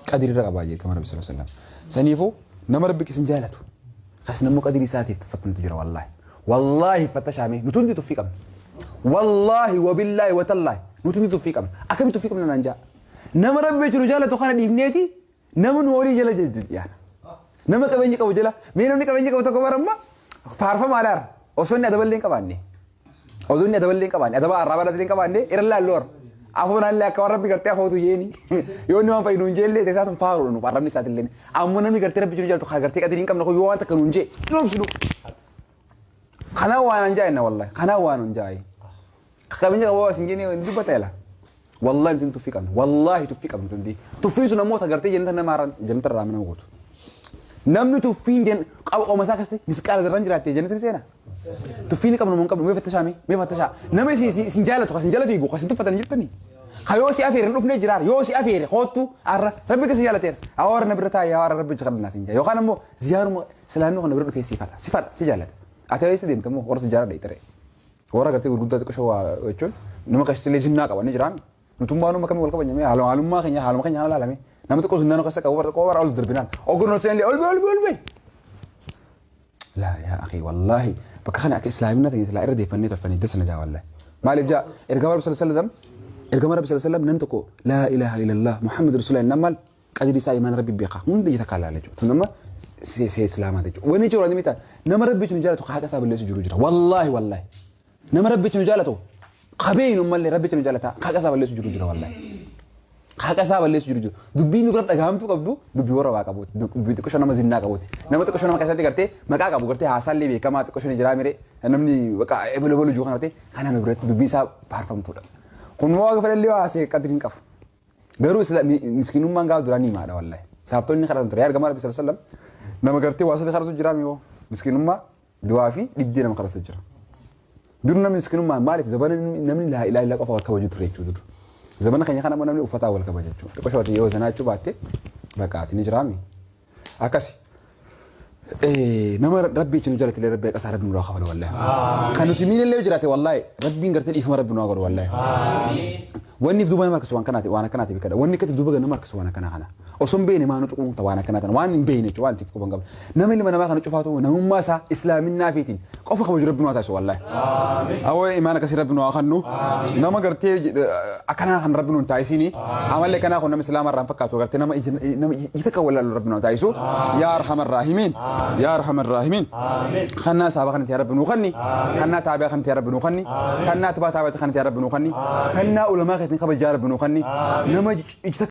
Qadiri irra qabaa jedhe Rabbi sallallahu alaihi wasallam. Saniifuu nama Rabbi isin jaalatu. Kas namuu qadiri isaatiif tuffatantu jira wallaahi. Wallaahi fattashaamee nuti hundi tuffii qabna. Wallaahi wabillaahi watallaahi nuti hundi tuffii qabna. Akkamitti tuffii qabna naan jaa. Nama Rabbi jiru jaalatu kana dhiifneeti nama nu olii jala yaana. Nama qabeenya qabu jala mee namni qabeenya qabu tokko baramma faarfamaadhaan osoo inni adaballee hin qabaanne. Osoo inni adaballee hin qabaanne adaba arraabaa illee hin qabaanne irra laalloo warra. Afoonaallee akka warra rabbi gartee afootu jeeni. Yoo inni waan fayyadu hin jeellee ta'e isaatu faaruudha nuuf arrabni isaatillee. Ammoo namni gartee rabbi jiru jaalatu haa gartee qadirii hin qabne kun yoo waan takka nuun jee nuuf nu. Kanaa waan hin jaa'inna wallahi kanaa waan hin jaa'i. Qabeenya qabu as hin jennee dubbata yala. Wallahi nuti tuffii qabna wallahi tuffii qabna tundi. Tuffiin sun ammoo gartee jannata nama jannata irraa nama gootu. Namni tuffiin qaba qoma isaa akkasitti misqaala zarraan jiraatte jannata seena. Tuffiin qabnu mun qabnu mee fattashaa mee fattashaa. Nama isin jaalatu kan isin jala fiigu kan isin tuffatan jirtanii. Ka yoo si afeere hin dhufnee jiraar yoo si afeere koottu arra rabbi keessa jaalateera. Hawaara na bira taa'ee hawaara rabbi kadhannaa sin jaa. Yookaan ammoo ziyaaruma silaamni kun na bira dhufee si fadha si jaalata. Ati eessa deemte immoo warra si jaaladha itare. Warra gartee gurguddaa xiqqoo waa jechuun nama keessatti illee zinnaa qaban ni jiraan. Nutummaa numa kamii wal kabajame haalummaa keenya haaluma keenya haala laalame nama xiqqoo zinnaa nu keessa qabu warra xiqqoo warra ol darbinaan oggoon illee ol bee ol bee ol bee. Laa yaa akhi wallaahi bakka kana akka islaamina ta'e islaa irra deeffannee tolfannee dasna jaa wallaahi. Maaliif jaa ergama Rabbi sallallahu alaihi wasallam ergama Rabbi sallallahu alaihi wasallam nam tokko laa ilaaha illallah Muhammad rasulullah nam maal qadri isaa imaan Rabbi beeka hundi ija takka laala jechuudha. Tun nama see islaamaa jechuudha. Wanni jechuudha wanni mitaa nama Rabbi nu jaalatu haqa isaa balleessu jiru jira. Wallaahi wallaahi. Nama Rabbi nu jaalatu qabeen ummallee Rabbi nu jaalata haqa isaa balleessu jiru jira wallaahi. Haqa isaa balleessu jiru jiru. Dubbiin nu bira dhagahamtu qabdu dubbii warra waa qabuuti. Dubbii xiqqoo nama zinnaa qabuuti. Nama xiqqoo nama keessatti gartee maqaa qabu gartee haasaallee beekamaa xiqqoo ni jiraa miree namni bakka ebelu ebelu jiru kana gartee kana nu biratti dubbii isaa faarfamtuudha. Kun waaqa fedhallee haasee qadri hin qabu. Garuu miskiinummaan gaafa duraa ni himaadha wallahi. Saabtonni kadhatan ture. Ergamaa Rabbi sallallahu alaihi wasallam nama gartee waa sadii kadhatu jira miyoo. Miskiinummaa du'aa fi dhibdee nama kadhatu jira. Dur namni miskiinummaa maaliif zabana namni laa ilaaha illaa qofa wal kabaju ture jechuudha dur. Zabana keenya kana immoo namni uffataa wal kabaja jechuudha. Xiqqoo shawate yoo zanaa jechuu baatte bakka ati ni jiraami. Akkasi. Nama rabbii itti nu jalatti illee rabbii qasaa rabbi nurraa kafala wallahi. Kan nuti miin illee jiraate wallahi rabbiin gartee dhiifama rabbi nu haa godhu wallahi. Wanni if duuba nama harkisu waan kanaati waan akkanaati beekadha. Wanni akkatti duuba nama harkisu waan akkanaa kana. Osoo hin beekne maa nu tuquun ta waan akkanaa tana waan hin beekne jechuudha waan itti quban qabna. Nama ilma namaa kana cufaatu namummaa isaa islaaminaa fiitiin qofa kabaju rabbi nu haa taasisu wallahi. Awoo imaan akkasii rabbi nu haa kennu. Nama gartee akkanaa kan rabbi nu hin taasisini. Amallee kanaa kun nama islaama irraa hin fakkaatu gartee nama nama ija takka wallaalu rabbi nu haa taasisu. Yaa arhamar raahimiin. Yaa arhamar raahimiin. Kannaa saaba kanatti yaa rabbi nu kenni. Kannaa taabi'a kanatti yaa rabbi nu kenni. Kannaa tibaa taabi'a kanatti yaa rabbi nu kenni. Kannaa ulamaa keetiin kabajaa rabbi nu kenni. Nama ija